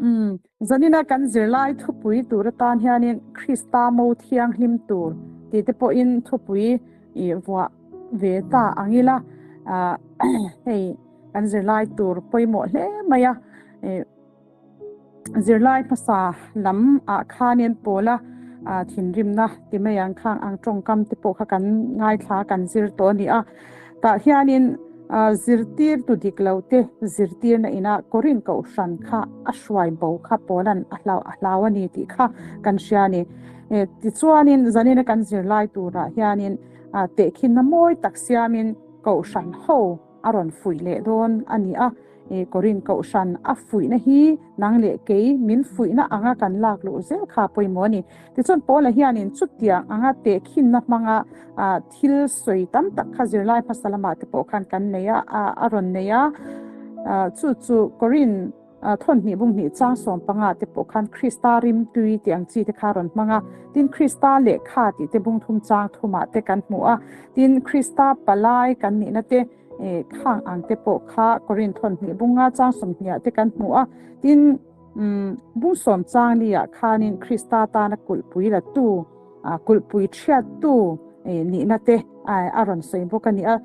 Umm, zanina kan zirlai thupui tur atan hianin Krista mo thianghlim tur tih te pawhin thupui i vuah ve ta ang ila, ah hei kan zirlai tur pawimawh hle mai a, ih zirlai hmasa lam ah khanin pawla ah thinrimna ti mai ang khang ang tawngkam te pawh kha kan ngaithla kan zir tawh a ni a, tah hianin Zirtirtu dik lo te zirtirna ina Korin kohhran kha a hruai bo kha Paula'n a hlau a hlau a ni tih kha kan hria a ni. Tichuanin zanina kan zirlai turah hianin tehkhinna mawi tak siamin kohhran ho a rawn fuih leh dawn a ni a. Korin kohhran a fuihna hi nang leh kei min fuihna anga kan lak luh zel kha pawimawh a ni. Tichuan Paula hianin chutiang anga tehkhinna hmanga thil sawi tam tak kha zirlai hmasa lamah te pawh khan kan nei a, a rawn nei a. Chu chu Korin thawnhnih bunghnih chang 15 te pawh khan Krista rimtui tih ang chi te kha a rawn hmang a. Tin, Krista lehkha tih te bungthum chang thumah te kan hmu a. Tin, Krista palai kan nihna te khang ang te pawh kha Korin thawnhnih bunga chang 20 te kan hmu a. Tin, bung sawm chang liah khanin Krista tana kulhpui latu, Kulhpui thiattu nihna te a rawn sawi bawk a ni a.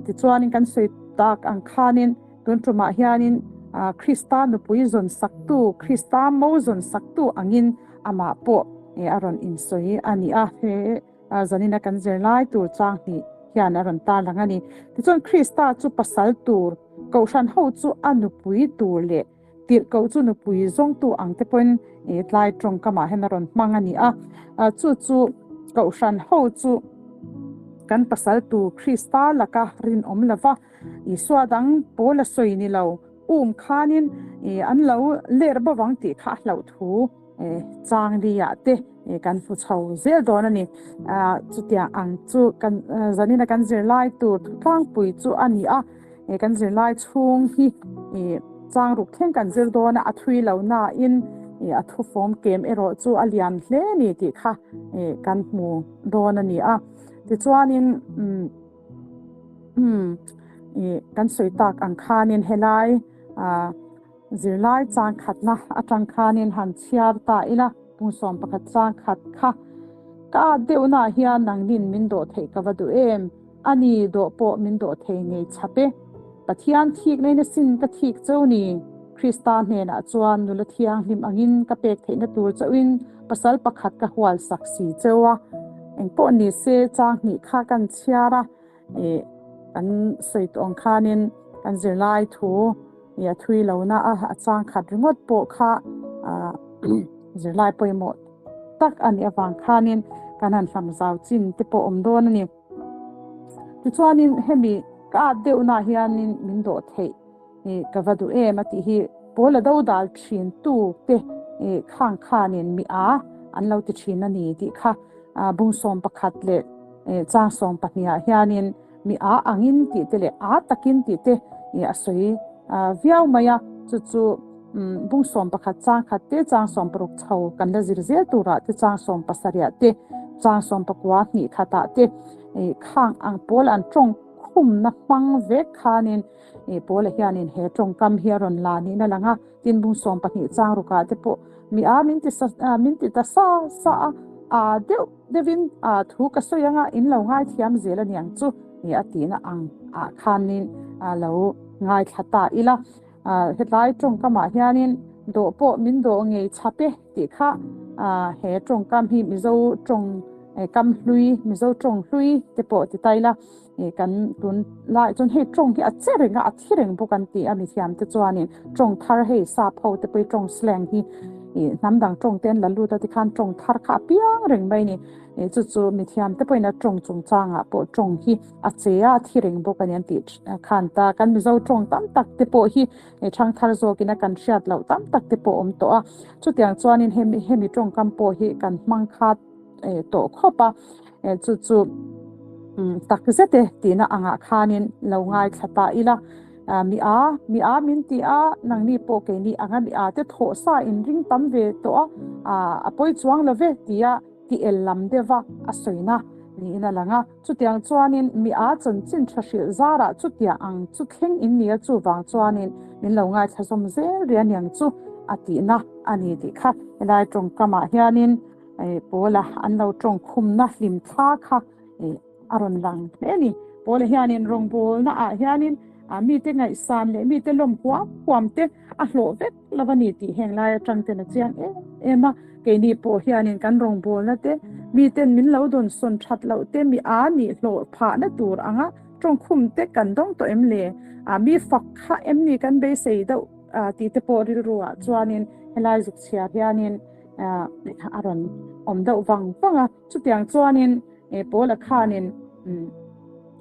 Tichuanin kan sawi tak ang khanin tun tumah hianin Krista nupui zawn saktu, Krista mo zawn saktu angin amah pawh a rawn insawi a ni a. He zanina kan zirlai tur chang hnih hian a rawn tarlang a ni. Tichuan Krista chu pasal tur, Kohhran ho chu a nupui tur leh Tirhkoh chu nupui zawngtu ang te pawhin tlai tawngkamah hian a rawn hmang a ni a. Chu chu Kohhran ho chu kan pasaltu Krista laka rinawm lova, Isua dang pawl a sawi ni lo, um khanin an lo ler bawk ang tih kha a hlauh thu chang liah te kan hmu chho zel dawn a ni. Chutiang ang chu kan zanina kan zirlai tur thutlangpui chu a ni a. He kan zirlai chhung hi chang ruk thleng kan zir dawn a, a thui lo nain a thufawm kem erawh chu a lian hle a ni tih kha kan hmu dawn a ni a. Tichuanin kan sawi tak ang khanin helai zirlai chang khatna atang khanin han chhiar ta ila, pungsawm pakhat chang khat kha ka at deuhnaah hian nangnin min dawh theih ka va duh em? A ni, dawh pawh min dawh thei ngei chhap e. Pathian thik nei nasin ka thik cheu ni. Krista hnenah chuan nula thianghlim angin ka pek theihna tur chauhin pasal pakhat ka hual sak si cheu a. Engpawh ni se chang hnih kha kan chhiar a, ih, kan sawi tawh ang khanin kan zirlai thu ih a thui lohna a, a chang khat ringawt pawh kha zirlai pawimawh tak a nih avang khanin kan han hlam zau chin te pawh awm dawn a ni. Tichuanin hemi ka at deuhnaah hianin min dawh theih ih ka va duh em a tih hi pawl a do dal thin tu te ih khang khanin mi a an lo ti thin a ni tih kha bung 11 leh ih chang 12 ah hianin mi a angin tih te leh a takin tih te ih a sawi viau mai a chu chu bung 11 chang khat te chang 16 chho kan la zir zel turah te chang 17 te chang 19 hnih khatah te khang ang pawl an tawng khumna hmang vek khanin Paula hianin he tawngkam hi a rawn la niin a lang a, tin bung 12 chang rukah te pawh mi a min ti min ti ta sa sa a, a deuh deuhin thu ka sawi anga in lo ngaithiam zel a niang chu a tihna ang ah khanin a lo ngaithla ta ila. Hetlai tawngkamah hianin dawh pawh min dawh ngei chhap e tih kha he tawngkam hi Mizo tawng kam hlui, Mizo tawng hlui te pawh ti ta ila kan tun lai chuan hei tawng hi a che reng a, a thi reng bawk an ti a mithiam te chuanin tawng thar hei sap ho te pawh hi tawng slang hi hnam dang tawng te an la lut a tikhan tawng thar kha a piang reng mai a ni. Chu chu mithiam te pawhin a tawng chungchangah pawh tawng hi a che a, a thi reng bawk a ni an tih khan ta. Kan Mizo tawng tam tak te pawh hi thang thar zawkin a kan hriat loh tam tak te pawh awm tawh a. Chutiang chuanin hemi hemi tawngkam pawh hi kan hmang khat tawh khawp a. Chu chu tak zet e tihna angah khanin lo ngaithla ta ila. Mi a, mi a min ti a, nangni pawh keini anga mi a te thawh sa in ring tam ve tawh a, a pawi chuang lo ve tia ti el lam deuha a sawina niin a lang a. Chutiang chuanin mi a chanchin tha hrilh zarah chutiang ang chu thleng in nia chuvang chuanin min lo ngaithla zawm zel ri aniang chu a tihna a ni tih kha helai tawngkamah hianin Paula an lo tawngkhumna hlimthla kha a rawn lang hle a ni. Paula hianin rawngbawlna ah hianin mite ngaihsan leh mite lawm huam huam te a hlawh vek lo a ni tih heng lai atang ten a chiang em em a. Keini pawh hianin kan rawngbawlna te miten min lo dawnsawn that loh te mi a nih hlawh phahna tur anga tawngkhum te kan dawng tawh em le? Mi fak kha em ni kan beisei deuh tih te pawh rilru ah chuanin helai zuk chhiar hianin a rawn awm deuh vang vang a. Chutiang chuanin Paula khanin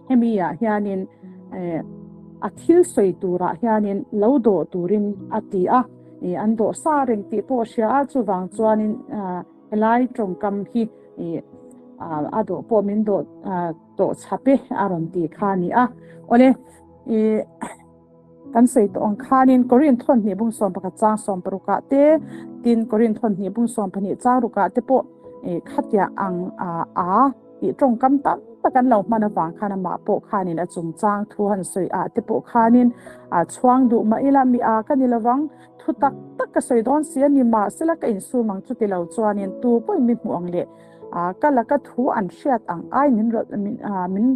hemi ah hianin a thil sawi turah hianin lo dawh turin a ti a, an dawh sa reng tih pawh a hria a, chuvang chuanin helai tawngkam hi a dawh pawh min dawh tawh chhap e a rawn ti kha a ni a. Awle. Kan sawi tawh ang khanin Korin thawnhnih bung 11 chang 60 ah te, tin Korin thawnhnih bung 12 chang ruk ah te pawh khatia ang a tih tawngkam tam tak an lo hman avang khan amah pawh khanin a chungchang thu han sawi ah te pawh khanin a chhuang duh mah ila mi a ka ni lovang thu tak tak ka sawi dawn si a ni mahsela ka insum ang chuti lo chuanin tu pawhin mi hmuh ang leh ka laka thu an hriat ang ai min min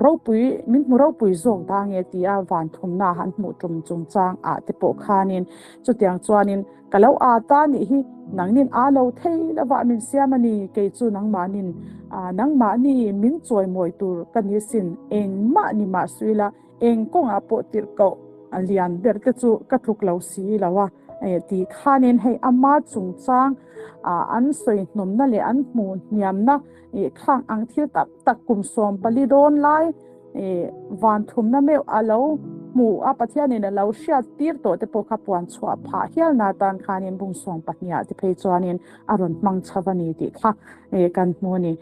Ropui, min hmu ropui zawk da nge tia van thumna han hmuh tum chungchang ah te pawh khanin chutiang chuanin ka lo aa ta nih hi nangnin aa lo thei lovah min siam a ni, kei chu nangmahnin nangmahni min chawimawi tur ka ni sin, engmah ni mah suila eng kawngah pawh tirhkoh lian ber te chu ka tluk lo si lo a. Tih khanin hei ama chungchang an sawi hnawmna leh an hmuh hniamna khang ang thil tam tak kum 14 dawn lai van thumna meuh a lo hmu a, Pathianin a lo hriat tir tawh te pawh kha puan chhuah phah hialna atan khanin bung 12 ah te phei chuanin a rawn hmang chho a ni tih kha kan hmu a ni.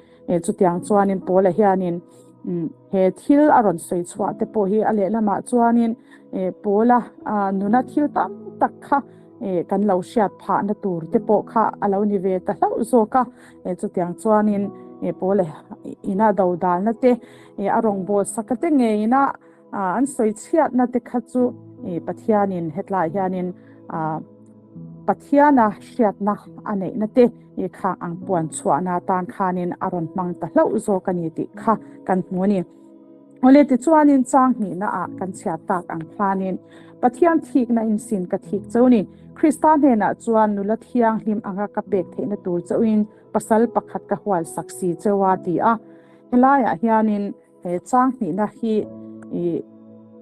Chutiang chuanin Paula hianin he thil a rawn sawi chhuah te pawh hi a lehlamah chuanin Paula nuna thil tam tak kha kan lo hriat phahna tur te pawh kha a lo ni ve ta hlauh zawk a. Chutiang chuanin Paula ina dodalna te, a rawngbâwl saka te ngeina an sawi chhiatna te kha chu Pathianin hetlaiah hianin Pathiana hriatna a neihna te kha ang puan chhuahna atan khanin a rawn hmang ta hlauh zawk a ni tih kha kan hmu a ni. Awle tichuanin chang hnihna ah kan chhiat tak ang khanin Pathian thikna in sin ka thik cheu ni. Krista hnenah chuan nula thianghlim anga ka pek theihna tur chauhin pasal pakhat ka hual sak si cheu a ti a. Helaiah hianin He chang hnihna hi i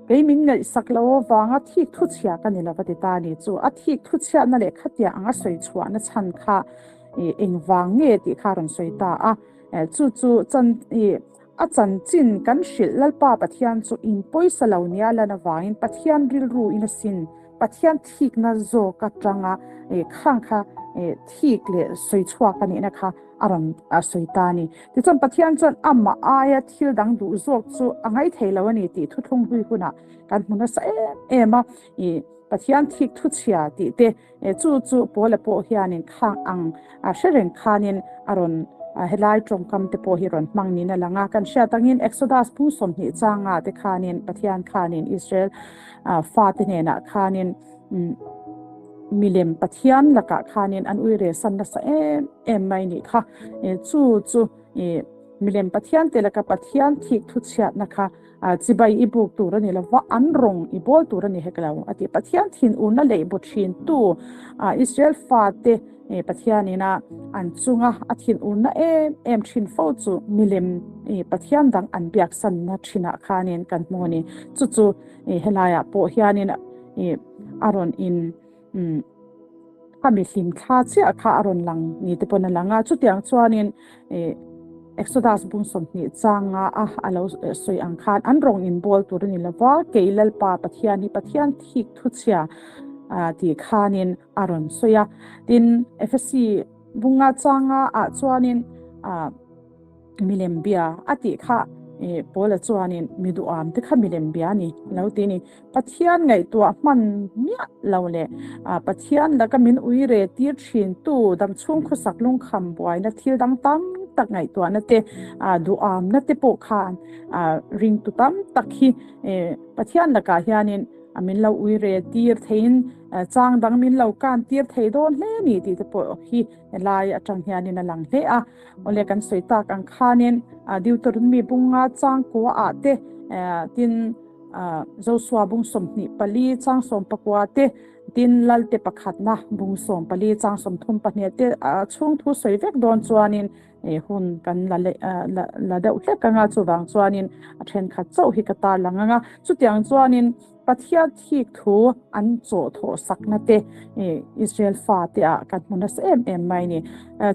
kei min ngaihsak lo avanga thik thu chhia ka ni lo va ti ta a ni. Chu a thik thu chhiatna leh khatia anga sawi chhuahna chhan kha i engvang nge tih kha a rawn sawi ta a. Chu chu chan i a chanchin kan hrilh Lalpa Pathian chu in pawisa lo nia lan avangin Pathian rilru in a sin Pathian thikna zawk atanga i khang kha i thik leh sawi chhuak a nihna kha a rawn sawi ta a ni. Tichuan Pathian chuan amah aia thil dang duh zawk chu a ngai thei lo a ni tih thuthlung hlui hunah kan hmu nasa em em a. I Pathian thik thu chhia tih te chu chu Paula pawh hianin khang ang a hre reng khanin a rawn helai tawngkam te pawh hi rawn hmang niin a lang a. Kan hriat angin Exodus phung 20 changa te khanin Pathian khanin Israel fate hnenah khanin Milem Pathian lakah khanin an ui resan nasa em em mai nih kha. Chu chu milem Pathian te laka Pathian thik thu chhiatna kha chibai i buk tur a ni lova, an rawng i bawl tur a ni hek lo a ti. Pathian thin urna leh bu thin tu Israel fate Pathianina an chunga a thin urna em em thin fo chu milem Pathian dang an biaksanna thinah khanin kan hmu a ni. Chu chu helaiah pawh hianin a rawn in a mihlim thla chiah kha a rawn lang ni te pawn a lang a, chutiang chuanin Exodus bung 20 changa a a lo sawi ang khan an rawng in bawl tur a ni lova, kei Lalpa Pathian hi Pathian thik thu chhia tih khanin a rawn sawi a. Tin, Efesi bunga changa ah chuanin Milem bia a tih kha Paula chuanin mi duham te kha milem bia a ni a lo ti a ni. Pathian ngaihtuah hman miah lo leh Pathian laka min ui re tir thin tu damchhung khawsak lungkham buaina thil dang tam tak ngaihtuahna te duhamna te pawh khan ringtu tam tak hi Pathian lakah hianin. min lo ui re tir theiin chang dang min lo kan tir thei dawn hle ni tih te pawh hi helai atang hianin a lang hle a. Awle kan sawi tak ang khanin Deuteronomy bunga chang kua ah te tin Joshua bung 24 chang 19 te tin Lalte pakhatna bung 14 chang 32 te chhung thu sawi vek dawn chuanin hun kan la la deuh hlek anga chuvang chuanin a thenkhat chauh hi ka tarlang anga chutiang chuanin Pathian thik thu an chawh thawh sakna te Israel fa te ah kan hmu nasa em em mai ni.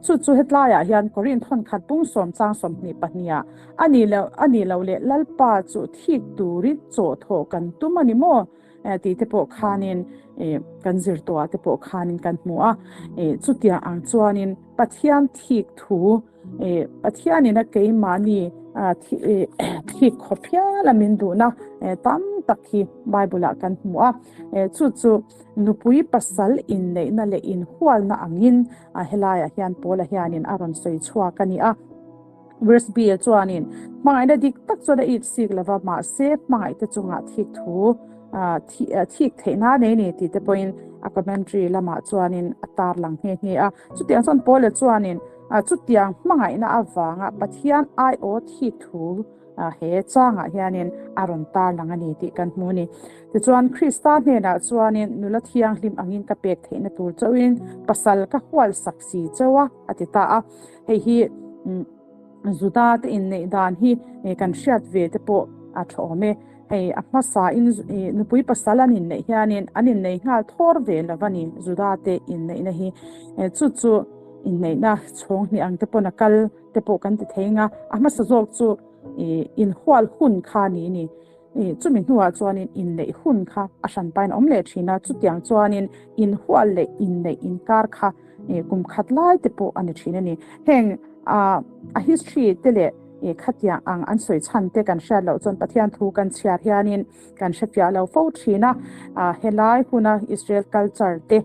Chu chu hetlaiah hian Korinth hawn khat bung sawm chang 22 ah a ni lo a ni lo leh Lalpa chu thik turin chawh thawh kan tum a ni maw tih te pawh khanin kan zir tawh ah te pawh khanin kan hmu a. Chutiang ang chuanin Pathian thik thu Pathianin a keimahni thik khawp hial a min duhna tam tak hi Bible ah kan hmu a. Chu chu nupui pasal inneihna leh inhualna angin helaiah hian Paula hianin a rawn sawi chhuak a ni a. Verse B chuanin hmangaihna dik tak chuan a it sik lova mahse hmangaihte chungah thik thu thik theihna nei ni tih te pawhin a commentary lamah chuanin a tarlang nghe nghe a. Chutiang chuan Paula chuanin chutiang hmangaihna avanga Pathian aiawh thik thu he changah hianin a rawn tarlang a ni tih kan hmu a ni. Tichuan Krista hnenah chuanin nula thianghlim angin ka pek theihna tur chauhin pasal ka hual sak si chauh a, a ti ta a. Hei hi Juda te inneih dan hi kan hriat ve te pawh a tha awm e. Hei a hmasa in nupui pasal an inneih hianin an innei nghal thawr ve lo a ni Juda te inneihna hi. Chu chu inneihna chhawng hnih ang te pawn a kal te pawh kan ti thei ang a. A hmasa zawk chu inhual hun kha ni ni. Chumi hnuah chuanin inneih hun kha a hran pain a awm leh thin a, chutiang chuanin inhual leh inneih inkar kha kum khat lai te pawh a ni thin a ni. Heng a history te leh khatiang ang an sawi chhan te kan hriat loh chuan Pathian thu kan chhiar hianin kan hrefiah lo fo thin a, helai huna Israel culture te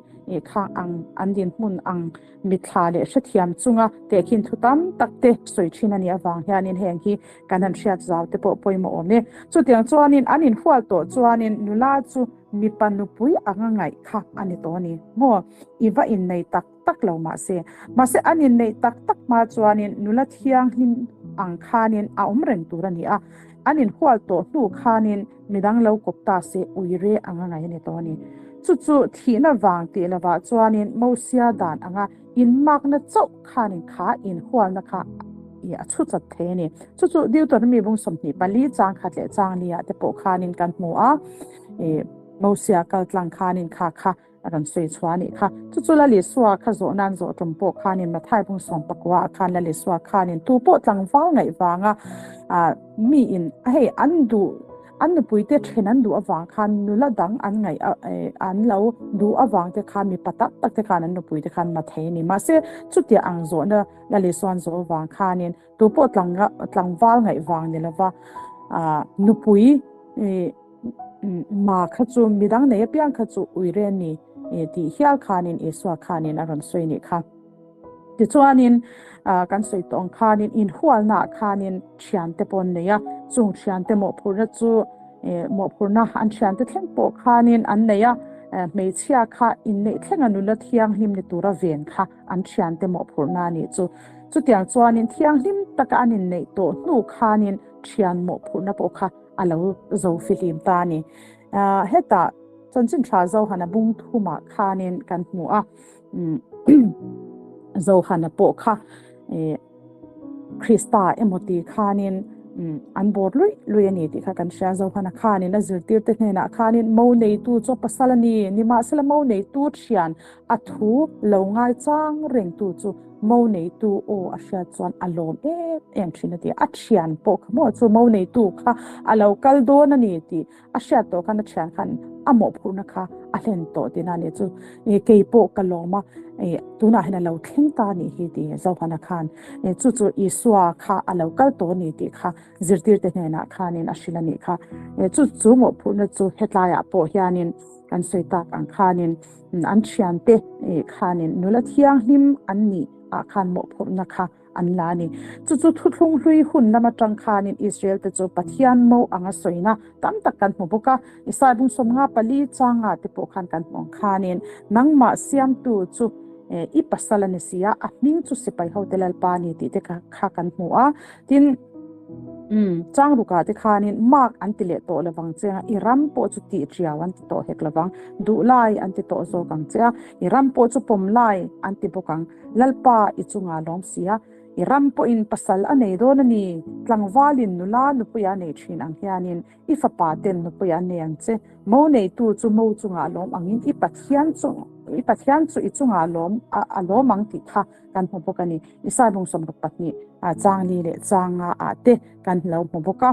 khang ang an dinhmun ang Mitthla leh hrethiam chunga tehkhin thu tam tak te sawi thin a nih avang hianin heng hi kan han hriat zau te pawh pawimawh awm e. Chutiang chuanin an inhual tawh chuanin nula chu mipa nupui anga ngaih kha a ni tawh a ni maw? I va innei tak tak lo mahse. Mahse an inneih tak tak hma chuanin nula thianghlim ang khanin a awm reng tur a ni a, an inhual tawh hnu khanin Midang lo kawp ta se uire anga ngaih a ni tawh a ni. Chu chu thihna vang tih lovah chuanin Mosia dan anga inmakna chauh khanin kha inhualna kha a chhu chat thei a ni. Chu chu Deuteronomy bung 24 chang khat leh chang li ah te pawh khanin kan hmu a, Mosia kaltlang khanin kha kha A rawn sawi chhuah a nih kha. Chu chu Lal Isua kha zawh nan zawh tum pawh khanin Mathai bung 19 ah khan Lal Isua khanin tu pawh tlangval ngaih vanga miin hei an duh an nupuite then an duh avang khan nula dang an ngaih an lo duh avang te khan mipa tak tak te khan an nupuite khan Mathai a ni. Mahse chutia ang zawhna Lal Isuan zawh avang khanin tu pawh tlangval ngaih vang ni lova nupui Ma kha chu midang nei apiang kha chu uire ni tih hial khanin Isua khanin a rawn sawi nih kha. Tichuanin kan sawi tawh ang khanin inhualnaah khanin thiante pawh an nei a, chung thiante mawhphurhna chu mawhphurhna an thiante thleng pawh khanin an nei a, hmeichhia kha inneih thlenga nula thianghlim ni tura ven kha an thiante mawhphurhna a nih chu. Chutiang chuanin thianghlim taka an inneih tawh hnu khanin thian mawhphurhna pawh kha a lo zo fihlim ta a ni. Hetah chanchin tha Zohana bung thumah khanin kan hmu a, Zohana pawh kha Krista emaw ti khanin an bawr luih luih a ni tih kha kan hria. Zohana khanin a zirtirte hnenah khanin mo neitu chu a pasal a ni, nimahsela mo neitu thian a thu lo ngaichang rengtu chu Mo neitu aw a hriat chuan a lawm em em thin a ti a. A thian pawh kha maw chu mo neitu kha a lo kal dawn a ni tih a hriat tawh khan a thian khan a mawhphurhna kha a hlen tawh tihna a ni chu. Kei pawh ka lawm a, tunah hian a lo thleng ta a nih hi ti Zohana khan chu chu Isua kha a lo kal tawh a ni tih kha zirtirte hnenah khanin a hrilh a nih kha. Chu chu mawhphurhna chu hetlaiah pawh hianin kan sawi tak ang khanin An thiante khanin nula thianghlim an nih ah khan mawhphurhna kha an la a ni. Chu chu thuthlung hlui hun lam atang khanin Israel te chu Pathian mo anga sawina tam tak kan hmu bawk a. Isai bung 54 changa te pawh khan kan hmu ang khanin nangmah siamtu chu i pasal a ni si a, a hming chu sipai hote Lalpa a ni tih te kha kan hmu a. Tin, chang rukah te khanin mark an ti leh tawh lovang che a, i ram pawh chu tih tiau an ti tawh hek lovang, duh lai an ti tawh zawk ang che a, i ram pawh chu pawm lai an ti bawk ang, Lalpa i chungah lawm si a, i ram pawhin pasal a nei dawn a ni, tlangvalin nula nupuia a nei thin ang hianin i fapa ten nupuia an nei ang che, mo neitu chu mo chungah lawm angin i Pathian chu i Pathian chu i chungah lawm a lawm ang tih kha kan hmu bawk a ni. Isai bung 62 chang li leh chang nga ah te kan lo hmu bawk a.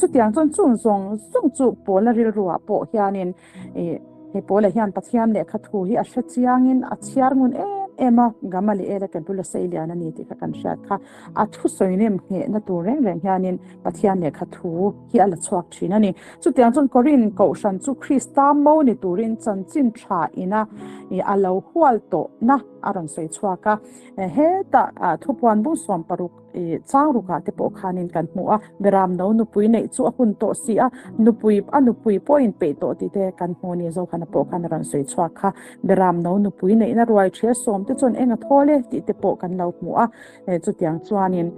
Chutiang chuan chung zawng zawng chu Paula rilruah pawh hianin he Paula hian Pathian lehkha thu hi a hre chiangin a chhiar ngun em em a, Gamaliel-a ke bula sei lian a ni tih kha kan hriat kha. A thusawi nem nghehna tur reng reng hianin Pathian lehkha thu hi a la chhuak thin a ni. Chutiang chuan Korin kohhran chu Krista mo ni turin chanchin tha ina a lo hual tawhna a rawn sawi chhuak a. Hetah thupuan bung 60 chang rukah te pawh khanin kan hmu a, Beram no nupui neih chu a hun tawh si a, nupui a nupui pawhin peih tawh tih te kan hmu a ni. Zohana pawh khan a rawn sawi chhuak kha. Beram no nupui neihna ruai thia sawm te chuan eng a thawl e tih te pawh kan lo hmu a. Chutiang chuanin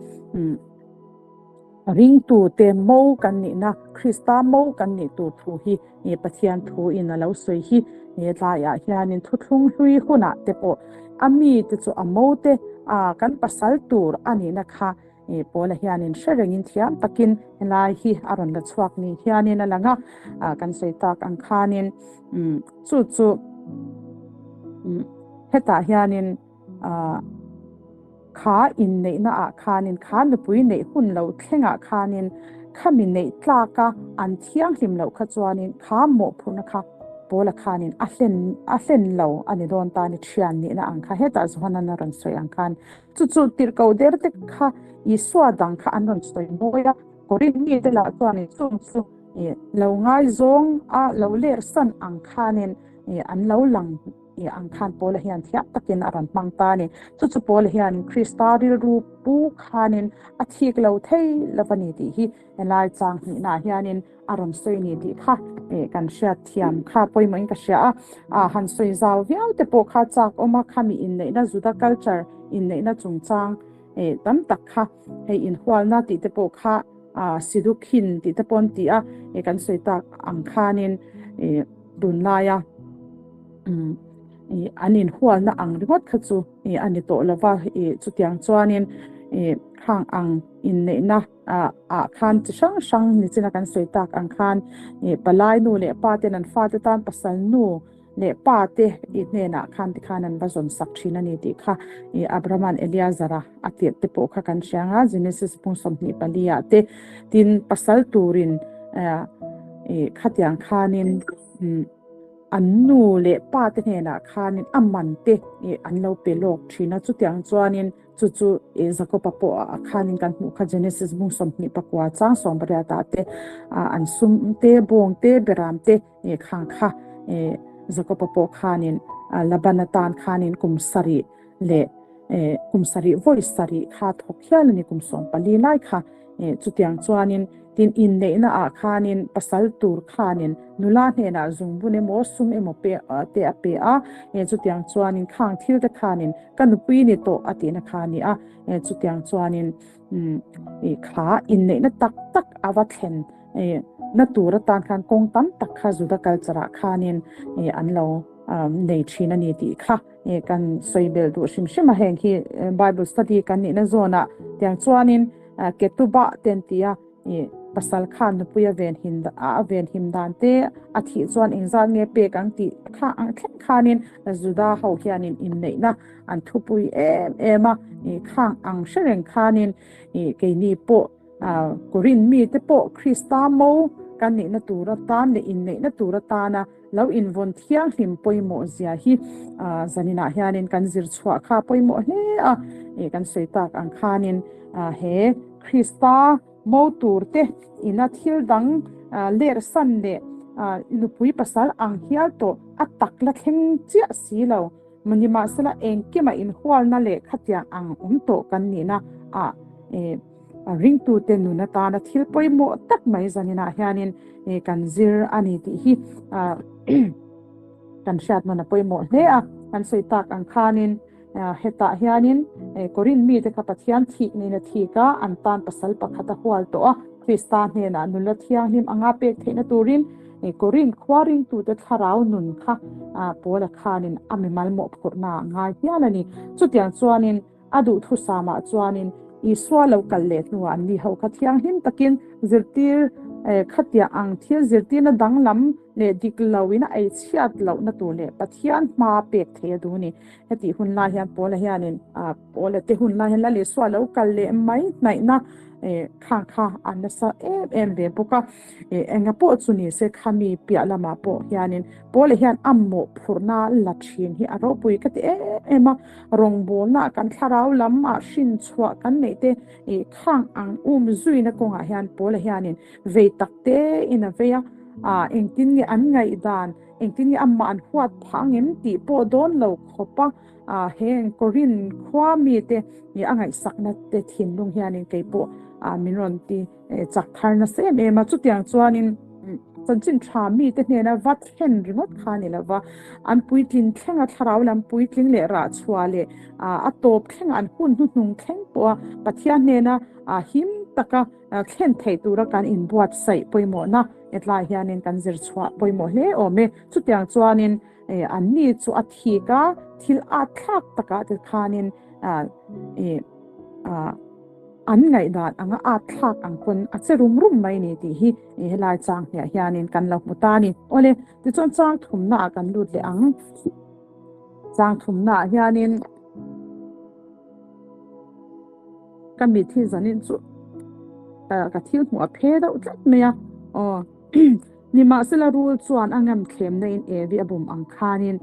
ringtute mo kan nihna, Krista mo kan nih tur thu hi Pathian thu in a lo sawi hi he tlaiah hianin thuthlung hlui hunah te pawh a mite chu a mo te kan pasal tur a nihna kha Paula hianin hre rengin thiam takin helai hi a rawn la chhuak ni hianin a lang a, kan sawi tak ang khanin chu chu hetah hianin Kha inneihna ah khanin, kha nupui neih hun lo thlengah khanin, khami neih tlaka an thianghlim loh kha chuanin kha mawhphurhna kha Paula khanin a hlen a hlen lo a ni dawn ta ni thian nihna ang kha hetah Johanan a rawn sawi ang khan chu chu tirhkoh der te kha Isua dang kha an rawn sawi mawi a, Korinth mite lah chuanin chung chu lo ngaizawng a lo lersan ang khanin an lo lang I ang khan Paula hian thiam takin a rawn hmang ta a ni. Chu chu Paula hian Krista rilru pu khanin a thik lo thei lo a ni tih hi helai chang hnihnaah hianin a rawn sawi ni tih kha kan hriat thiam kha pawimawhin ka hria a. A han sawi zau viau te pawh kha chak awm a, khami inneihna Juda culture inneihna chungchang tam tak kha hei inhualna tih te pawh kha Sidukhin tih te pawh an ti a, kan sawi tak ang khanin tunlaia an inhualna ang ringawt kha chu a ni tawh lo va, chutiang chuanin khang ang inneihna ah khan chi hrang hrang nichina kan sawi tak ang khan palai nu leh pa ten an fate tan pasal nu leh pa te i hnenah khan tikhan an va zawn sak thin a ni tih kha Abrahama'n Eliazara a tirh te pawh kha kan hria ang a, Genesis bung 24 ah te tin pasal turin khatiang khanin An nu leh pa te hnenah khanin a man te an lo pe lawk thin a, chutiang chuanin chu chu Jakoba pawh ah khanin kan hmuh kha Genesis bung 29 chang 18 ah te an sum te bawng te beram te khang kha Jakoba pawh khanin Laban atan khanin kum sarih leh kum sarih vawi sarih kha thawk hial a ni kum 14 lai kha Chutiang chuanin tin inneihna ah khanin pasal tur khanin nula hnenah zungbun emaw sum emaw pe te a pe a, chutiang chuanin khang thil te khanin ka nupui ni tawh a tihna kha a ni a, chutiang chuanin kha inneihna tak tak a va thlen na tur atan khan kawng tam tak kha Juda culture ah khanin an lo nei thin a ni tih kha. Kan sawi belh duh hrim hrim a, heng hi Bible study kan nihna zawnah tiang chuanin Ketubah te an ti a, pasal khan nupui a ven him a ven him dan te a thih chuan engzat nge pek ang tih kha ang thleng khanin Juda ho hianin inneihna an thupui em em a, khang ang hre reng khanin keini pawh Korinth mite pawh Krista mo kan nihna tur atan leh inneihna tur atana lo invawn thianghlim pawimawh zia hi zaninah hianin kan zir chhuah kha pawimawh hle a, kan sawi tak ang khanin he Krista mo tur te ina thil dang lersan leh nupui pasal ang hial tawh a tak la thleng chiah si lo. Nimahsela engkima inhualna leh khatiang ang awm tawh kan nihna ah ringtute nun atana thil pawimawh tak mai zaninah hianin kan zir a ni tih hi kan hriat nawn a pawimawh hle a. Kan sawi tak ang khanin hetah hianin Korinth mite kha Pathian thik niin a thik a, an tan pasal pakhat a hual tawh a, Krista hnenah nula thianghlim anga pek theihna turin Korinth khua ringtute thlarau nun kha Paula khanin a mimal mawhphurhna a ngai hial a ni. Chutiang chuanin A duhthusamah chuanin Isua lo kal leh hnuah an ni ho kha thianghlim takin zirtir khatiah ang thil zirtirna danglam leh dik loin a ei chhiat lohna tur leh Pathian hma pek thei a duh a ni. Hetih hun lai hian Paula hianin Paula te hun lai hian Lal Isua lo kal leh mai hnaihna khang kha a nasa em em ve bawk a. Enga pawh chu ni se khami piah lamah pawh hianin Paula hian a mawhphurhna la thin hi a ropui ka ti em em a. Rawngbawlna kan thlarau lam ah hrin chhuah kan neih te ih khang ang um zuina kawngah hian Paula hianin vei tak te in a vei a, ah engtin nge an ngaihdan, engtin nge amah an huat phah angem tih pawh dawn lo khawp a, ah heng Korinth khua mite ih a ngaihsakna te thinlung hianin kei pawh ah min rawn ti. Chak thar nasa em em a, chutiang chuanin chanchin tha mite hnena va thlen ringawt kha a ni lo va, an puitlin thlenga thlarau lam puitling leh rah chhuah leh a tawp thlenga an hun hnuhnung thleng pawha Pathian hnena him taka thlen theih tura kan inbuatsaih pawimawhna hetlai hianin kan zir chhuah pawimawh hle awm e. Chutiang chuanin anni chu a thik a, thil at thlak takah te khanin An ngaihdan anga at thlak ang pawn a che rum rum mai ni tih hi helai chang hniah hianin kan lo hmu ta a ni. Awle, tichuan chang thumna ah kan lut leh ang. Chang thumna ah hianin ka mit hi zanin chu ka thil hmuh a phe deuh tlat mai a. Aw. Nimahsela rul chuan a ngamthlemna in Evi a bum ang khanin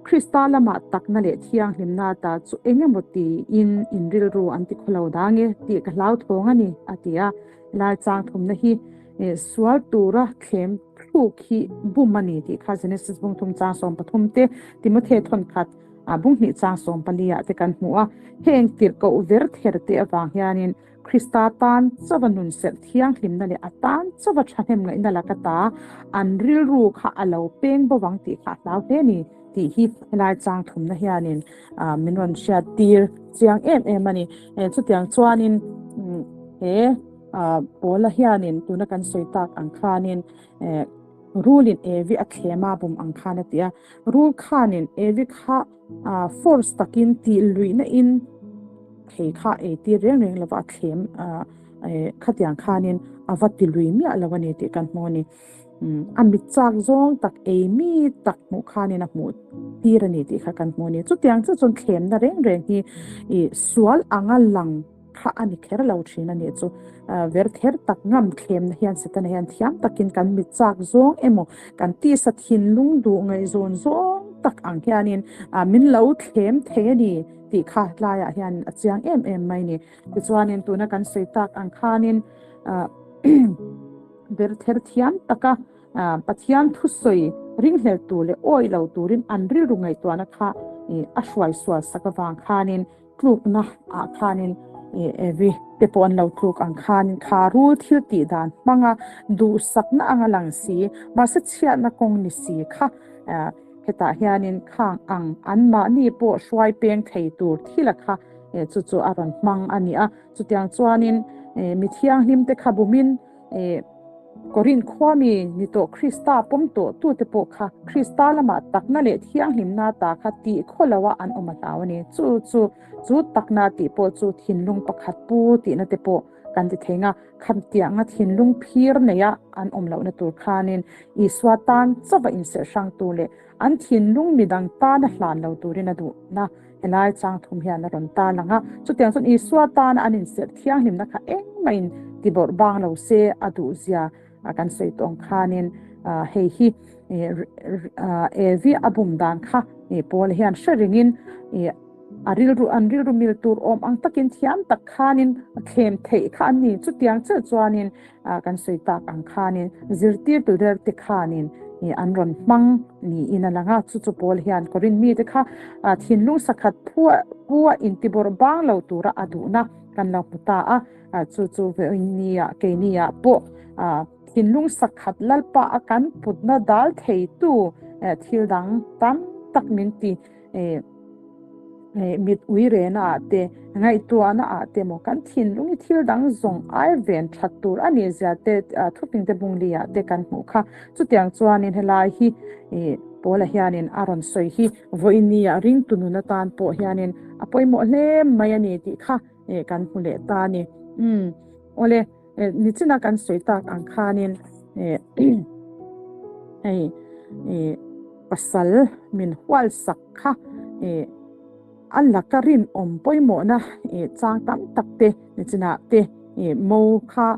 Krista lamah takna leh thianghlimna ta chu eng emaw tiin in rilru an ti khawlo dang e tih ka hlauthawng a ni, a ti a. Helai chang thumna hi sual tura thlem thluk hi bum a ni tih kha Genesis bung thum chang 13 te, Timothy thawnkhat bung hnih chang 14 ah te kan hmu a. Heng tirhkoh ver ther te avang hianin Krista tan chauha nun serh thianghlimna leh a tan chauha thahnem ngaihna laka ta an rilru kha a lo peng bo vang tih kha a hlau hle a ni tih hi helai chang thumna hianin min rawn hriat tir chiang em em a ni. Chutiang chuanin he Paula hianin tuna kan sawi tak ang khanin rulin Evi a thlem a bum ang khan a ti a, rul khanin Evi kha force takin tih luihna in Thei kha ei tir reng reng lova a thlem khatiang khanin a va ti lui miah lo a ni tih kan hmu a ni. A mit chak zawng tak ei mi tak hmuh khanin a hmuh tir a ni tih kha kan hmu a ni. Chutiang chu chuan thlemna reng reng hi sual anga lang kha a ni kher lo thin a nih chu. Ver ther tak ngam thlemna hian Setana hian thiam takin kan mit chak zawng emaw kan tisa thinlung duh ngaihzawn zawng tak ang hianin min lo thlem thei a ni. Tih kha tlaiah hian a chiang em em mai ni. Tichuanin tuna kan sawi tak ang khanin ber ther thiam taka Pathian thusawi ringhlel tur leh awi lo turin an rilru ngaihtuahna kha a hruai sual sak avang khanin tlukna ah khanin Evi te pawh an lo tluk ang khanin kha rul thil tih dan hmanga duhsakna anga lang si mahse chhiatna kawng ni si kha Hetah hianin khang ang anmahni pawh hruai peng thei tur thila kha chu chu a rawn hmang a ni a. Chutiang chuanin mi thianghlimte kha bumin Korinth khua mi ni tawh Krista pawm tawh tute pawh kha Krista lamah takna leh thianghlimna ta kha tih khaw loa an awm a hlau a ni. Chu chu chu takna tih pawh chu thinlung pakhat pu tihna te pawh kan ti thei nga. Khamtianga thinlung phir neia an awm lohna tur khanin Isua tan chauha inserh hrang tur leh an thinlung midang tana hlan lo turin a duhna helai chang thum hian a rawn tarlang a. Chutiang chuan Isua tana an inserh thianghlimna kha engmahin tibawrh bang lo se a duhzia kan sawi tawh ang khanin hei hi Evi a bum dan kha Paul hian hre ringin A rilru an rilru mil tur awm ang takin thiam tak khanin thlem theih kha an ni. Chutiang chiah chuanin kan sawi tak ang khanin zirtirtu der te khanin an rawn hmang niin a lang a. Chu chu Paul hian Korinth mite kha thinlung sakhat pua intibawrh bang lo tura a duhna. kan lo hmu ta a. Chu chu vawinia keiniah pawh thinlung sakhat Lalpa a kan putna dal theitu thil dang tam tak min ti. Mit ui rena ah te, ngaihtuahna ah te maw kan thinlung hi thil dang zawng ai ven that tur a nih zia te thuping te bungli ah te kan hmuh kha. Chutiang chuanin helai hi Paula hianin a rawn sawi hi vawiin ah ringtu nun atan pawh hianin a pawimawh hle mai a ni tih kha kan hmu leh ta a ni. Umm awle nichina kan sawi tak ang khanin hei pasal min hualsak kha a laka rinawm pawimawhna chang tam tak te nichinah te mo kha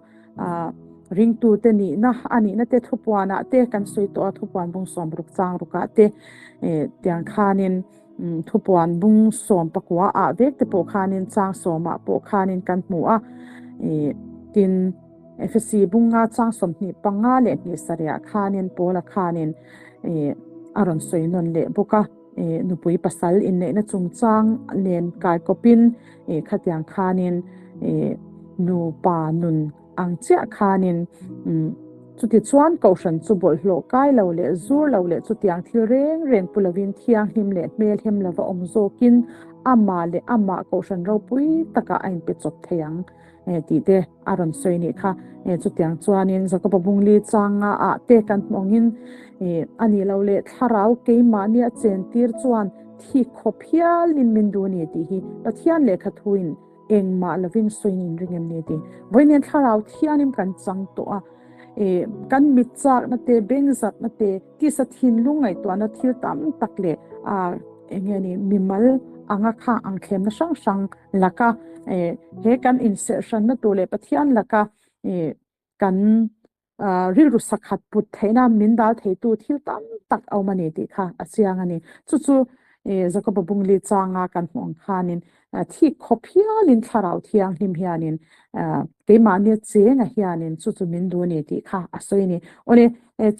ringtute nihna a nihna te thupuanah te kan sawi tawh a thupuan bung sawmruk chang rukah te tiang khanin thupuan bung sawm pakua ah vek te pawh khanin chang sawmah pawh khanin kan hmu a tin Efesi bunga chang 25 leh hnih sarihah khanin Paula khanin a rawn sawi nawn leh bawk a, nupui pasal inneihna chungchang nen kaikawpin khatiang khanin nupa nun ang chiah khanin chutichuan kohhran chu bawlhhlawh kai lo leh zur lo leh chutiang thil reng reng pu lovin thianghlim leh hmelhem lova awm zawkin amah leh amah kohhran ropui takah a inpe chawp thei ang. Tih te a rawn sawi nih kha. Chutiang chuanin Jakoba bungli changa ah te kan hmu angin a nih loh leh thlarau keimahni a chentir chuan thi khawp hialin min duh a ni tih hi Pathian lehkha thuin engmah lovin sawiin in ring em ni tih. Vawiin thlarau thianin kan chang tawh a, kan mit chakna te, bengzatna te, tisa thinlung ngaihtuahna thil tam tak leh eng nge ni mimal anga khang ang thlemna hrang hrang laka he kan inserhhranna tur leh Pathian laka kan rilru sakhat put theihna min dal theitu thil tam tak a awm a ni tih kha a chiang a ni. Chu chu Jakoba bungli changa kan hmuh ang khanin thik khawp hialin thlarau thianghlim hianin keimahnia chenga hianin chu chu min duh a ni tih kha a sawi a ni. Awle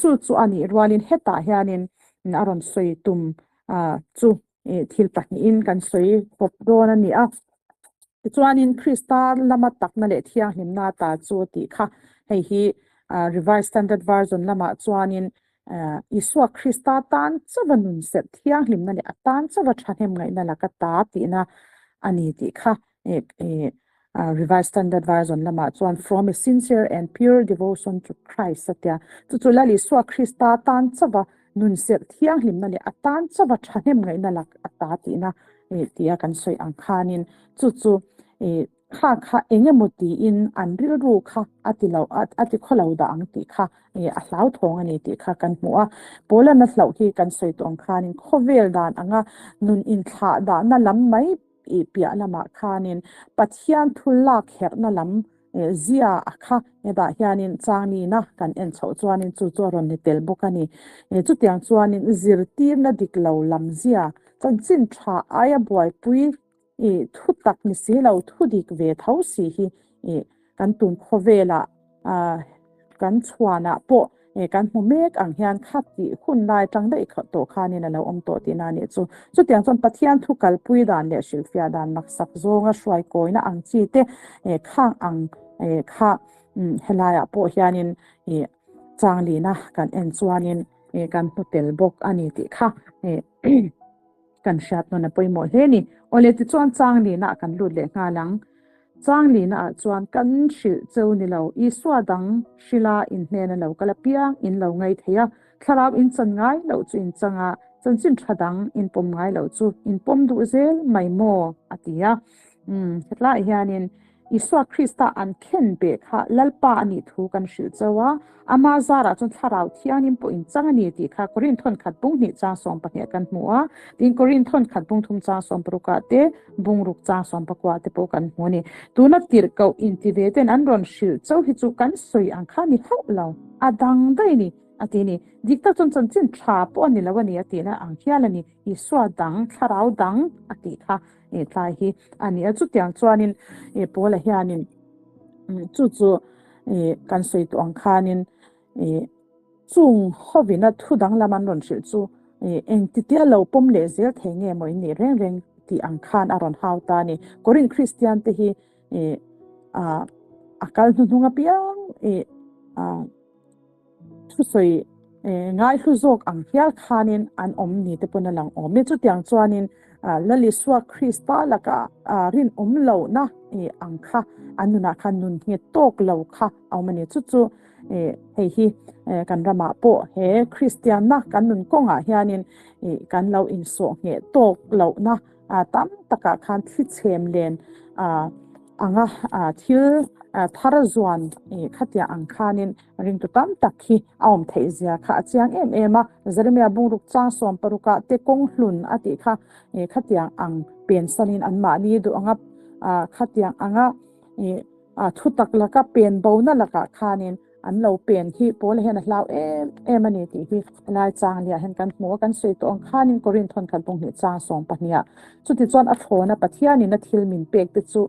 chu chu a nih rualin hetah hianin a rawn sawi tum chu thil pahnihin kan sawi khawp dawn a ni a. Tichuanin Krista lama takna leh thianghlimna ta chu tih kha hei hi Revised Standard Version lamah chuanin Isua Krista tan chauha nun serh thianghlimna leh a tan chauha thahnem ngaihna laka ta tihna a ni tih kha Revised Standard Version lamah chuan From a sincere and pure devotion to Christ a tia. Chu chu Lal Isua Krista tan chauha nun serh thianghlimna leh a tan chauha thahnem ngaihna lak a ta tihna tia kan sawi ang khanin chu chu kha kha eng emaw tiin an rilru kha a ti lo a ti khaw lo dah ang tih kha a hlauthawng a ni tih kha kan hmu a. Paulana hlauh hi kan sawi tawh ang khanin khawvel dan anga nun inthlah dahna lam mai piah lamah khanin Pathian thu lak herhna lam zia a kha hetah hianin changnina kan en chhoh chuanin chu chu a rawn ni tel bawk a ni. Chutiang chuanin zirtirna dik lo lam zia chanchin tha aia buaipui I thu tak ni si lo, thu dik ve tho si hi i kan tum khawvelah kan chhuanah pawh kan hmu mek ang hian kha tih hun lai tang daih tawh khanin a lo awm tawh tihna a nih chu. Chutiang chuan Pathian thu kalpui dan leh hrilhfiah dan maksak zawnga hruai kawina ang chi te khang ang kha helaiah pawh hianin changlina kan en chuanin kan hmu tel bawk a ni tih kha. Kan hriat nawn a pawimawh hle ni. Awle tichuan Changlina ah kan lut leh nghal ang. Changlina ah chuan kan hrilh cheu ni lo, Isua dang hrila in hnena lo kal apiang in lo ngai thei a, thlarau in chan ngai loh chu in chang a, chanchin tha dang in pawm ngai loh chu in pawm duh zel mai maw? a ti a. Umm hetlaiah hianin Isua Krista an khen beh kha Lalpa a nih thu kan hrilh chauh a, ama zarah chuan Thlarau Thianghlim pawh in chang a ni tih kha Korin thawnkhat bung hnih chang 12 kan hmu a, tin Korin thawnkhat bung thum chang 16 ah te, bung ruk chang 19 te pawh kan hmu a ni. Tuna tirhkoh inti ve ten an rawn hrilh chauh hi chu kan sawi ang kha ni hauh lo, a dang daih a ni, a ti a ni. Dik tak chuan chanchin tha pawh a ni lo a ni a tihna ang hial a ni, Isua dang, Thlarau dang a tih kha. eh tlai hi a ni a chutiang chuanin eh Paula hianin chu chu eh kan sawi tawh ang khanin eh chung hovina thu danglam an rawn hrilh chu eh engtitia lo pawm leh zel thei nge maw in nih reng reng tih ang khan a rawn hau ta a ni. Korin Kristian te hi Ih ah a kal hnuhnung apiang ih ah thusawi ngaihlu zawk ang hial khanin an awm ni te pawn a lang awm e. Chutiang chuanin Lal Isua Krista laka rinawm lohna ang kha an nunah khan nun nghet tawk lo kha a awm a ni. Chu chu hei hi kan ramah pawh he Kristianna kan nun kawngah hianin kan lo insawh ngheh tawk lohna tam takah khan thli chhem len anga thil thar zuan khatiang ang khanin ringtu tam tak hi a awm theih zia kha a chiang em em a. Jeremia bungruk chang sawm parukah te kawng hlun a tih kha khatiang ang pensanin anmahni duh anga khatiang anga thutak laka pen bona lakah khanin An lo pen hi Paula hian a hlau em em a ni tih hi helai chang liah hian kan hmu a, kan sawi tawh ang khanin Korinth hawn khat bunghnih chang 12 ah chutichuan a thlawna Pathianin a thil min pek te chu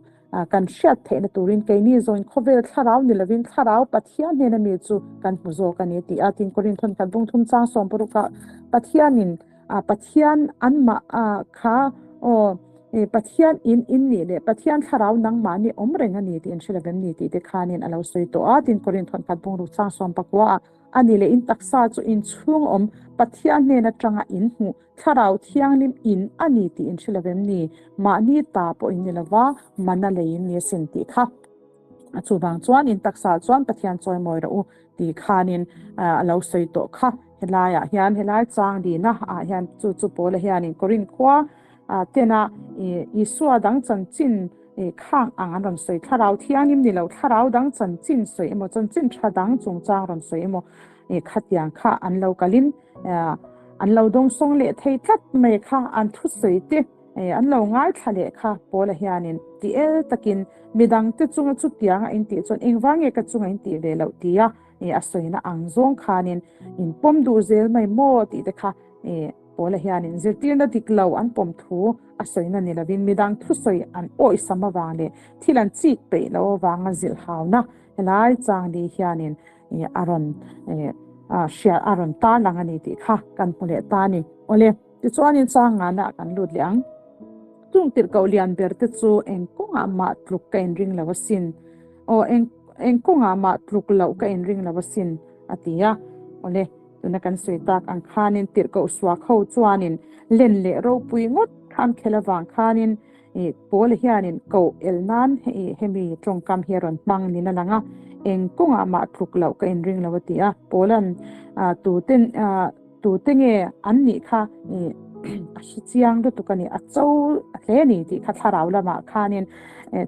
kan hriat theihna turin keini zawngin khawvel thlarau ni lovin thlarau Pathian hnena mi chu kan hmu zawk a ni tih a tin Korinth hawn khat bungthum chang 60 ah Pathianin Pathian anmah kha aw Pathian in in nih leh Pathian thlarau nangmahni awm reng a ni tih in hre lovem ni tih te khanin a lo sawi tawh a. Tin, Korinth hawn khat bungruk chang 14 ah a ni leh in taksa chu in chhung awm Pathian hnen atanga in hmuh thlarau thianghlim in a ni tih in hre lovem ni? Mahni ta pawh in ni lova, mana lei in ni asin tih kha. Chuvang chuan in taksa chuan Pathian chawimawi rawh u tih khanin a lo sawi tawh kha. Helaiah hian helai chang dina ah hian chu chu Paula hianin Korinth khua tena Isua dang chanchin khang ang an rawn sawi thlarau thianghlim ni lo thlarau dang chanchin sawi emaw chanchin tha dang chungchang rawn sawi emaw khatiang kha an lo kalin an lo dawngsawng leh thei tlat mai kha an thusawi te an lo ngaithla leh kha Paula hianin ti el takin midangte chunga chutianga intih chuan engvang nge ka chunga intih ve loh tia a sawina ang zawng khanin in pawm duh zel mai maw tih te kha Paula hianin zirtirna dik lo an pawm thu a sawina ni lovin midang thusawi an awisam avang leh thil an chik peih loh avanga zilhhauna helai chang li hianin a rawn hriat a rawn tarlang a ni tih kha kan hmu leh ta a ni. Awle, tichuanin chang ngana kan lut leh ang. Chung tirhkoh lian ber te chu eng kawngah mah tluk ka inring lo asin. Aw, eng eng kawngah mah tluk loh ka inring lo asin, a ti a. Awle, tuna kan sawi tak ang khanin tirhkoh suak ho chuanin len leh ropui ngawt kha an khelh avang khanin ih Paula hianin koh el nan ih hemi tawngkam hi a rawn hmang niin a lang a. Eng kawngah mah tluk loh ka inring lo a ti a. Paula'n ah tuten ah. Tute nge an nih kha ih a hre chiang lutuk a ni, a cho hle a ni tih kha thlarau lamah khanin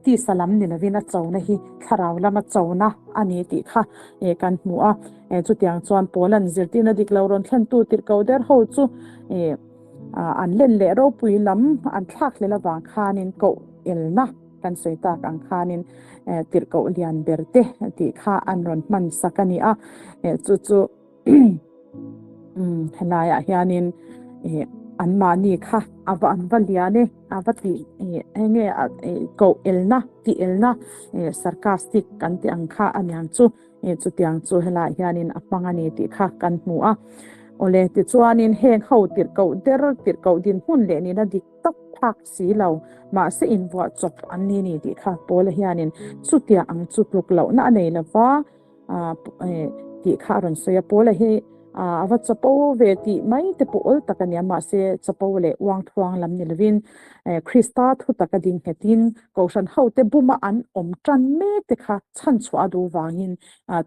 tisa lam ni lovin a chona hi thlarau lama chona a ni tih kha kan hmu a. Chutiang chuan Paula'n zirtirna dik lo rawn thlentu tirhkoh der ho chu ih an len leh ropui lam an thlak hlel avang khanin koh elna kan sawi tak ang khanin tirhkoh lian ber te tih kha an rawn hman sak a ni a. Chu chu. Helaiah hianin ih anmahni kha a va an va lian e a va tih ih eng nge ih koh elna tih elna ih sarcastic kan tih ang kha a niang chu ih chutiang chu helaiah hianin a hmang a ni tih kha kan hmu a. Awle tichuanin heng ho tirhkoh der tirhkoh dinhmun leh nihna dik tak phak si lo mahse invuah chawp an ni ni tih kha Paula hianin chutiang ang chu tluk lohna a nei lova. tih kha a rawn sawi a, Paula hi a va chapo ve tih mai te pawh awl tak a ni a, mahse chapo leh uang thuang lam ni lovin Krista thu taka ding nghetin Kohhran hote buma an awm tan mek te kha chhanchhuah a duh vangin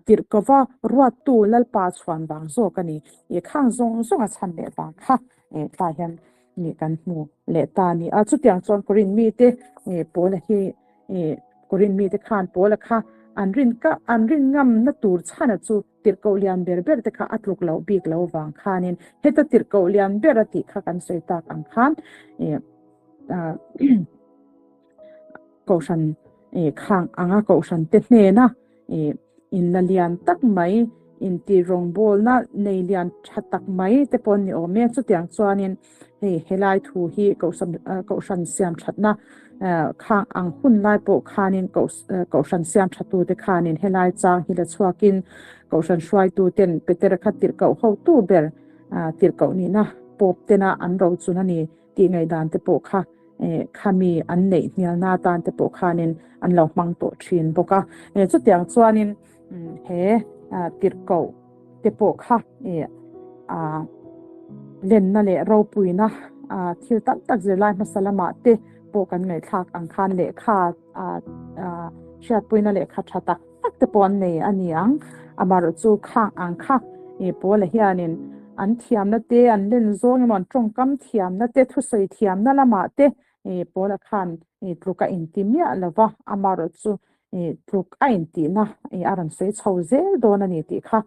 tirhkova ruattu Lalpa chhuan vang zawk a ni. Khang zawng zawng a chhan leh vang kha tlai hian kan hmu leh ta a ni a, chutiang chuan Korinth mite Paula hi Korinth mite khan Paula kha an rin ka an rin ngamna tur chhana chu tirhkoh lian ber ber te kha a tluk loh bik lo vang khanin heta tirhkoh lian ber a tih kha kan sawi tak ang khan Kohhran khang anga Kohhran te hnena In la lian tak mai, inti rawngbawlna nei lian tha tak mai te pawh an ni awm e. Chutiang chuanin hei helai thu hi Kohhran siam thatna khang ang hun lai pawh khanin Kohhran siam thatute khanin helai chang hi la chhuakin Kohhran hruaituten Petera kha tirhkoh hotu ber tirhkoh nihna pawp tena an rochun a ni tih ngaihdan te pawh kha. Khami an neih hnialna atan te pawh khanin an lo hmang tawh thin bawk a. Chutiang chuanin he tirhkoh te pawh kha lenna leh ropuina thil tam tak zirlai hmasa lamah te pawh kan ngaihthlak ang khan lehkha hriatpuina lehkha tha tak tak te pawh an nei a ni ang. Amaherawhchu khang ang kha Paula hianin an thiamna te, an len zawng emaw an tawngkam thiamna te, thusawi thiamna lamah te Paula khan tluk a inti miah lo va, amaherawhchu tluk a intihna a rawn sawi chho zel dawn a ni tih kha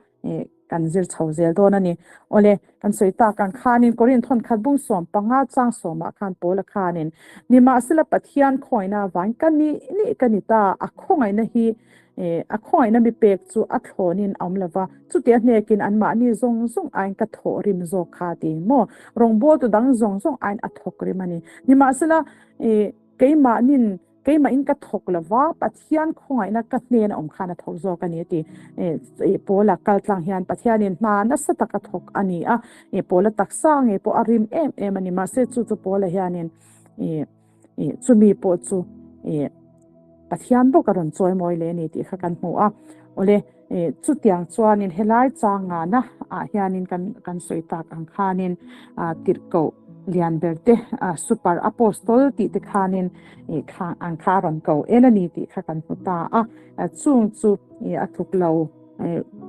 kan zir chho zel dawn a ni. Awle, kan sawi tak ang khanin Korinth thawnkhat bung 15 chang sawmah khan Paula khanin, Nimahsela Pathian khawngaihna avangin ka nih nih ka ni ta, a khawngaihna hi a khawngaihna mi pek chu a thlawnin a awm lo va, chutia hnekin anmahni zawng zawng aiin ka thawh rim zawk kha ti maw? Rawngbawltu dang zawng zawng aiin a thawk rim a ni. Nimahsela keimahnin Keimahin ka thawk lo va, Pathian khawngaihna ka hnena awm khan a thawk zawk a ni a ti. Paula kal tlang hian Pathianin hna nasa tak a thawk a ni a, Paula taksa ngei pawh a rim em em a ni. Mahse chu chu Paula hianin chumi pawh chu Pathian bawk a rawn chawi mawi leh a ni tih kha kan hmu a. Awle, chutiang chuanin helai changana ah hianin kan kan sawi tak ang khanin tirhkoh lian ber te super apostol tih te khanin kha ang kha a rawn ko en a ni tih kha kan hmu ta a. Chung chu a tluk lo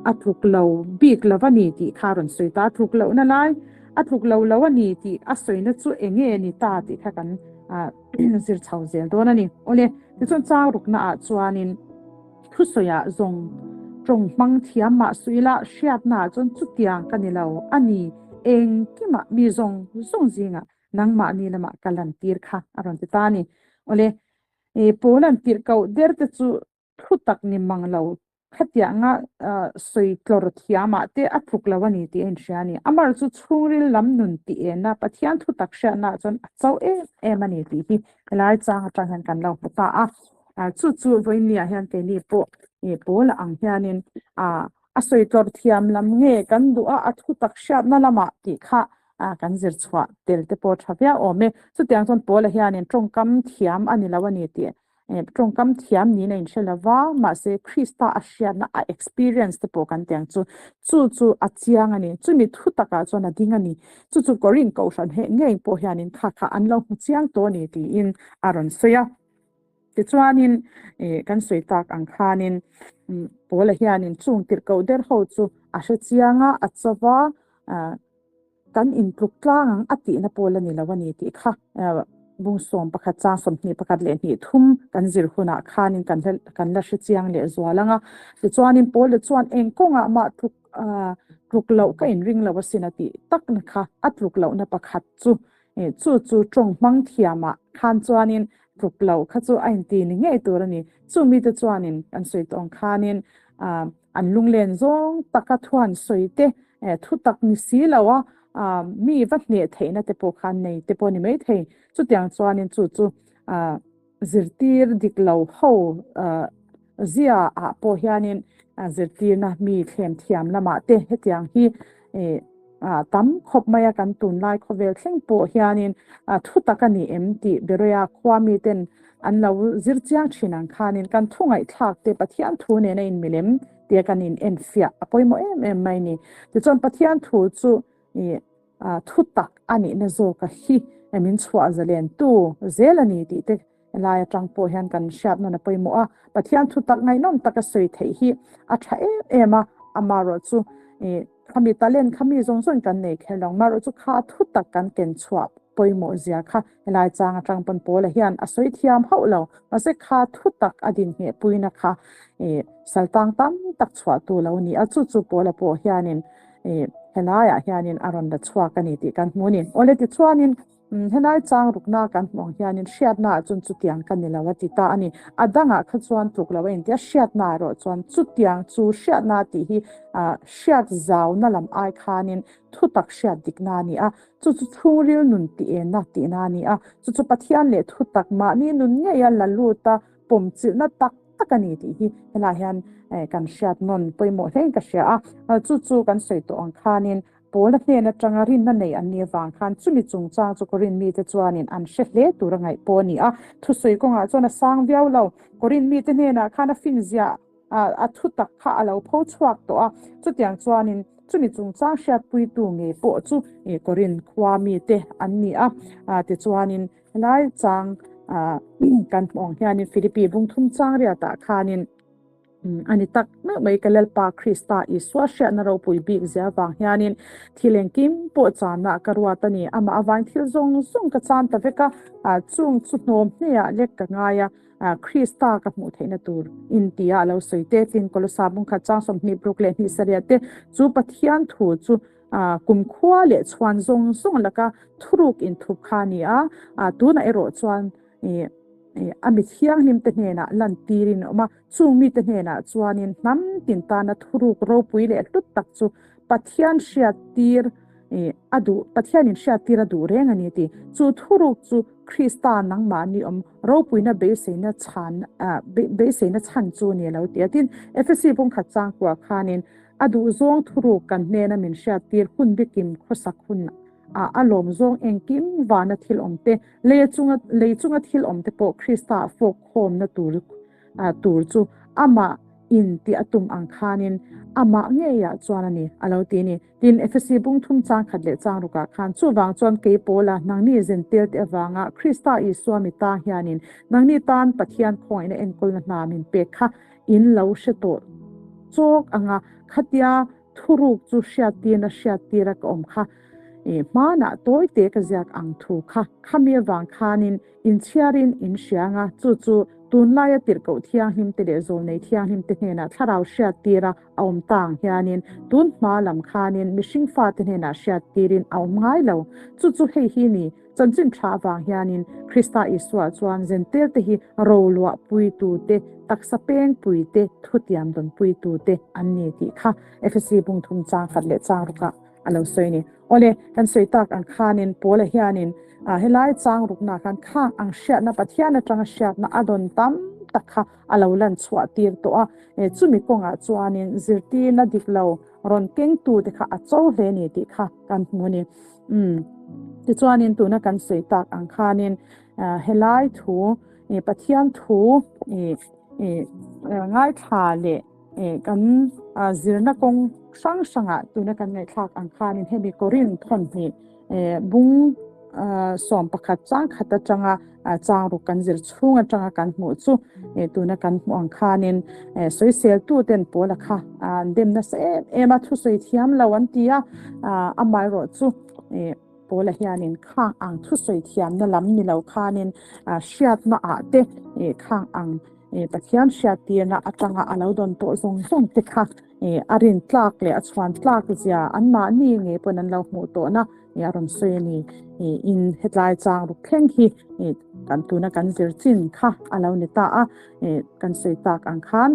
a tluk lo bik lo a ni tih kha a rawn sawi ta a. A tluk lohna lai a tluk lo lo a ni tih a sawina chu eng nge ni ta tih kha kan zir chho zel dawn a ni. Awle, tichuan chang rukna ah chuanin Thusawiah zawng tawng hmang thiam mah suh ila hriatnaah chuan chutiang ka ni lo a ni, engkimah mi zawng zawng zingah nangmahni lamah ka lantir kha a rawn ti ta a ni. Awle, Paula'n tirhkoh der te chu thu tak ni mang lo, khatianga sawi tlawr thiamah te a tluk lo a ni tih a inhria a ni. Amar chu chhungril lam nun tih ena Pathian thu tak hriatnaah chuan a cho em em a ni tih hi helai chang atang hian kan lo hmu ta a. Chu chu vawiinniah hian keini pawh pawl ang hianin a sawi tlawr thiam lam nge kan duh a, a thu tak hriatna lamah tih kha kan zir chhuah tel te pawh tha viau awm e. Chutiang chuan pawla hianin tawngkam thiam a ni lo a ni tih tawngkam thiam niin a inhre lo va, mahse Krista a hriatna a experience te pawh kan tiang chu chu chu a chiang a ni. Chumi thu takah chuan a ding a ni. Chu chu Korinth kohhran heh ngei pawh hianin kha kha an lo hmu chiang tawh a ni tiin a rawn sawi a. Tichuanin kan sawi tak ang khanin Paula hianin chung tirhkoh der ho chu a hre chiang a, a chaw va, kan intluk tlang ang a tihna pawl a ni lo a ni tih kha bung 11 chang 21 leh hnih thum kan zir hunah khanin kan kan la hre chiang leh zual ang a. Tichuanin Paula chuan eng kawngah mah tluk tluk loh ka inring lo asin a tih takna kha a tluk lohna pakhat chu Chu chu tawng hmang thiamah khan chuanin tluk lo kha chu a inti ni ngei tur a ni. Chu mite chuanin kan sawi tawng khanin an lunglen zawng taka thuan sawi te, thu tak ni si lo a mi va hneh theihna te pawh khan nei te pawh ni mai thei. Chutiang chuanin chu chu Zirtir dik lo ho zia ah pawh hianin zirtirna mi thlem thiam lamah te hetiang hi tam khawp mai a kan tunlai khawvel thleng pawh hianin thu tak a ni em tih Beroia khua miten an lo zir chiang thin ang khanin kan thu ngaihthlak te Pathian thu nena inmilem tia kan in enfiah a pawimawh em em mai ni. Tichuan Pathian thu chu Thu tak a nihna zawka hi min chhuah zalen tu zel a ni tih te lai atang pawh hian kan hriat nawn a pawimawh a. Pathian thu tak ngaihnawm taka sawi theih hi a tha em em a, amaherawh chu khami talent khami zawng zawng kan nei kher lo, amaherawh chu kha thu tak kan ken chhuah pawimawh zia kha helai chang atang pawn Paula hian a sawi thiam hauh lo, mahse kha thu tak a dinhmeh puina kha saltang tam tak chhuah tu lo ni a, chu chu Paula pawh hianin Helaiah hianin a rawn la chhuak a ni tih kan hmu a ni. Awle tichuanin helai chang rukna kan hmuh ang hianin hriatnaah chuan chutiang ka ni lo a ti ta a ni. A dangah kha chuan tluk lo a inti a, hriatna erawh chuan chutiang chu hriatna tih hi hriat zauna lam ai khanin thutak hriat dikna a ni a, chu chu chhungril nun tih enna tihna a ni a, chu chu Pathian leh thutak mahni nun ngeia la lut a, pawm chilhna tak tak a ni tih hi helaiah hian kan hriat nawn pawimawh hlein ka hria a, chu chu kan sawi tawh ang khanin. Paula hnen atanga rinna nei an nih avang khan chumi chungchang chu Korinth mite chuanin an hre hle tur a ngaih pawh a ni a. Thusawi kawngah chuan a sang viau lo. Korinth mite hnenah khan a finziah a thu tak kha a lo pho chhuak tawh a. Chutiang chuanin chumi chungchang hriatpuitu ngei pawh chu Korinth khua mite an ni a. Tichuanin helai chang kan hmuh ang hianin Philippi bungthum chang riatah khanin, A ni tak meuh mai ka Lalpa Krista Isua hriatna ropui bik zia vang hianin thil engkim pawh chanah ka ruat a ni. Amah avain thil zawng zawng ka chan ta vek a, chung chu hnawm hneah lek ka ngai a, Krista ka hmuh theihna tur in tia a lo sawi te, tin Kolosa bungkhat chang 20 ruk leh hnih sarih te chu Pathian thu chu kumkhua leh chhuan zawng zawng laka thuruk inthup kha a ni a, tunah erawh chuan A mi thianghlimte hnenah lantirin a awm a, chung mite hnenah chuanin hnam tin tana thuruk ropui leh hlut tak chu Pathian hriattir a duh, Pathianin hriattir a duh reng a ni tih. Chu thuruk chu Krista nangmahni awm ropuina beiseina chhan beiseina chhan chu a ni a lo ti a. Tin, Efesi bungkhat changkuah khanin a duhzawng thuruk kan hnena min hriattir hun bikim khawsak hun a a lawm zawng engkim vana thil awm te, lei chunga lei chunga thil awm te pawh Krista ah fawk khawmna tur tur chu amah in tih a tum ang khanin amah ngeiah chuan a ni a lo ti a ni. Tin, Efesi bung thum chang khat leh chang rukah khan chuvang chuan kei Paula nangni zentel te avanga Krista Isua mi ta hianin nangni tan Pathian khawngaihna enkawlna hna min pek kha in lo hre tawh chawk anga khatia Thuruk chu hriattirna hriattira ka awm kha i hmanah tawite ka ziak ang thu kha khami avang khanin inchhiarin in hria anga chu chu tunlaia tirhkoh thianghlimte leh zawlnei thianghlimte hnenah thlarau hriattira a awm ta ang hianin tun hma lam khanin mihring fate hnenah hriattirin a awm ngai lo. Chu chu hei hi ni. Chanchin tha avang hianin Krista Isua chuan zentelte hi roluah puitute, taksa pengpuite, thutiam dawnpuitute an ni tih kha Efesi bungthum chang khat leh chang rukah a lo sawi a ni. Awle, kan sawi tak ang khanin Paula hianin helai chang ruknaah khan khang ang hriatna, Pathian atanga hriatna a dawn tam tak kha a lo lan chhuah tir tawh a. Chumi kawngah chuanin zirtirna dik lo rawn kengtute kha a cho hle ni tih kha kan hmu a ni. Umm. Tichuanin tuna kan sawi tak ang khanin helai thu Pathian thu ngaithla leh kan zirna kawng hrang hrangah tuna kan ngaihthlak ang khanin hemi Korinth thawnhnih bung 11 chang khat atanga chang ruk kan zir chhung atanga kan hmuh chu tuna kan hmuh ang khanin sawisel tu ten Paula kha an dem nasa em em a thusawi thiam lo an ti a amaherawh chu Paula hianin khang ang thusawi thiamna lam ni lo khanin hriatna ah te khang ang Pathian hriattirna atanga a lo dawn tawh zawng zawng te kha a rin tlak leh a chhuan tlak zia anmahni ngei pawn an lo hmuh tawhna a rawn sawi a ni. In hetlai chang ruk thleng hi kan tuna kan zir chin kha a lo ni ta a, kan sawi tak ang khan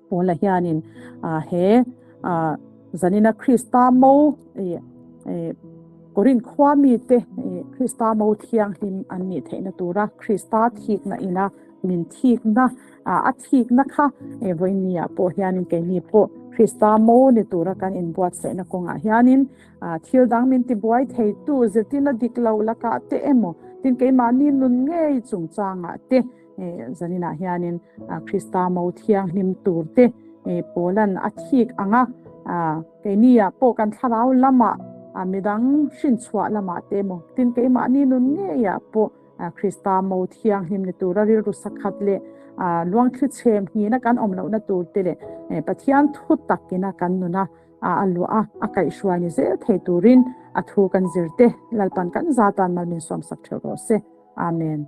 Paula hianin he zanina Krista mo Korinth khua mite Krista mo thianghlim an nih theihna tura Krista thikna ina min thikna a thikna kha vawinia pawh hianin keini pawh Krista mo ni tura kan inbuatsaihna kawngah hianin thil dang min tibuai theitu zirtirna dik lo lakah te emaw tin keimahni nun ngei chungchangah te zaninah hianin Krista mo thianghlim tur te Paulan a thik anga keiniah pawh kan thlarau lamah midang hrinchhuah lamah te emaw tin keimahni nun ngeiah pawh Krista mo thianghlim ni tura rilru sakhat leh luangthli chhem hnihna kan awm lohna tur te leh Pathian thu takina kan nuna a luah a, a kaihhruai ni zel thei turin a thu kan zir te Lalpan kan zatan mal min sawmsak theuh rawh se. Amen.